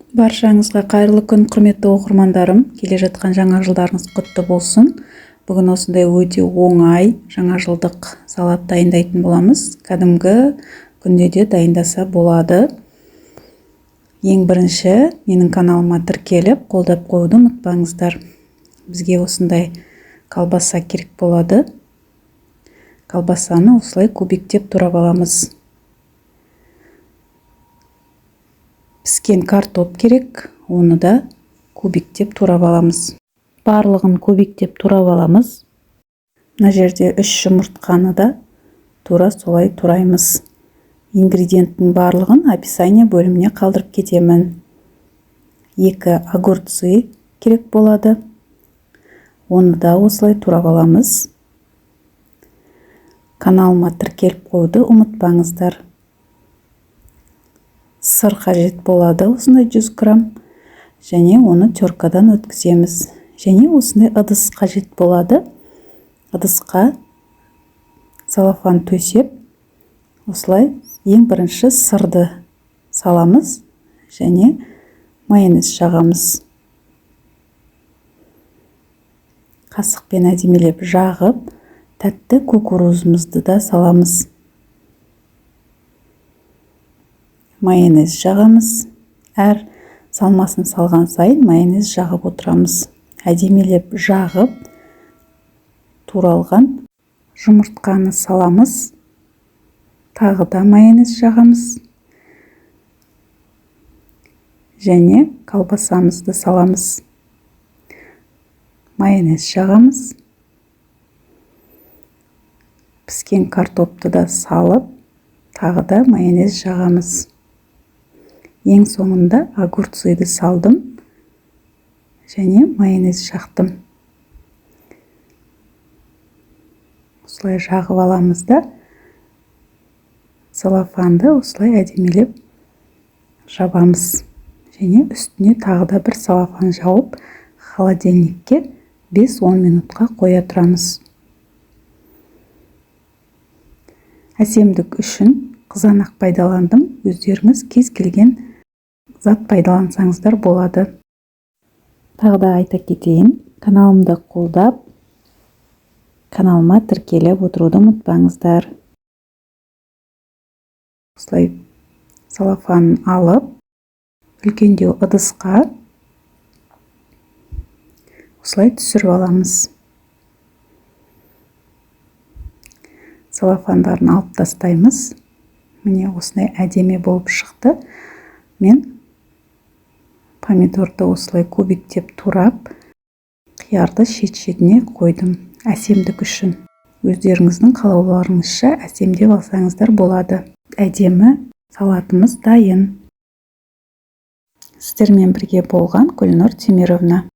Баршаңызға қайырлы күн, құрметті оқырмандарым! Келе жатқан жаңа жылдарыңыз құтты болсын! Бүгін осындай өте оңай жаңа жылдық салат дайындайтын боламыз. Кәдімгі күнде де дайындаса болады. Ең бірінші менің каналыма тіркеліп, қолдап қоюды ұмытпаңыздар. Бізге осындай колбаса керек болады. Колбасаны осылай кубиктеп турап аламыз. Піскен картоп керек, оны да кубиктеп турап аламыз. Барлығын кубиктеп турап аламыз. Мына жерде 3 жұмыртқаны да тура солай тураймыз. Ингредиенттің барлығын описание бөліміне қалдырып кетемін. 2 огурцы керек болады. Оны да осылай турап аламыз. Каналыма тіркеліп қоюды ұмытпаңыздар. Сыр қажет болады, осындай 100 грамм, және оны теркадан өткіземіз. Және осындай ыдыс қажет болады. Ыдысқа целлофан төсеп, осылай ең бірінші сырды саламыз және майонез жағамыз. Қасықпен әдемілеп жағып, тәтті кукурузымызды да саламыз. Майонез жағамыз. Әр салмасын салған сайын майонез жағып отырамыз. Әдемілеп жағып, туралған жұмыртқаны саламыз. Тағы да майонез жағамыз. Және колбасамызды саламыз. Майонез жағамыз. Піскен картопты да салып, тағы да майонез жағамыз. Ең соңында огурцыды салдым және майонез жақтым. Осылай жағып аламыз да, целлофанды осылай әдемілеп жабамыз. Және үстіне тағы да бір целлофан жауып, холодильникке 5-10 минутқа қоя тұрамыз. Әсемдік үшін қызанақ пайдаландым. Өздеріңіз кез келген зат пайдалансаңыздар болады. Тағы да айта кетейін, каналымды қолдап, каналыма тіркеліп отыруды ұмытпаңыздар. Осылай целлофанын алып, үлкендеу ыдысқа осылай түсіріп аламыз. Целлофандарын алып тастаймыз. Міне осындай әдемі болып шықты. Мен помидорды осылай кубиктеп турап, қиярды шет-шетіне қойдым. Әсемдік үшін. Өздеріңіздің қалауларыңызша әсемдеп алсаңыздар болады. Әдемі салатымыз дайын. Сіздермен бірге болған Гүлнұр Темировна.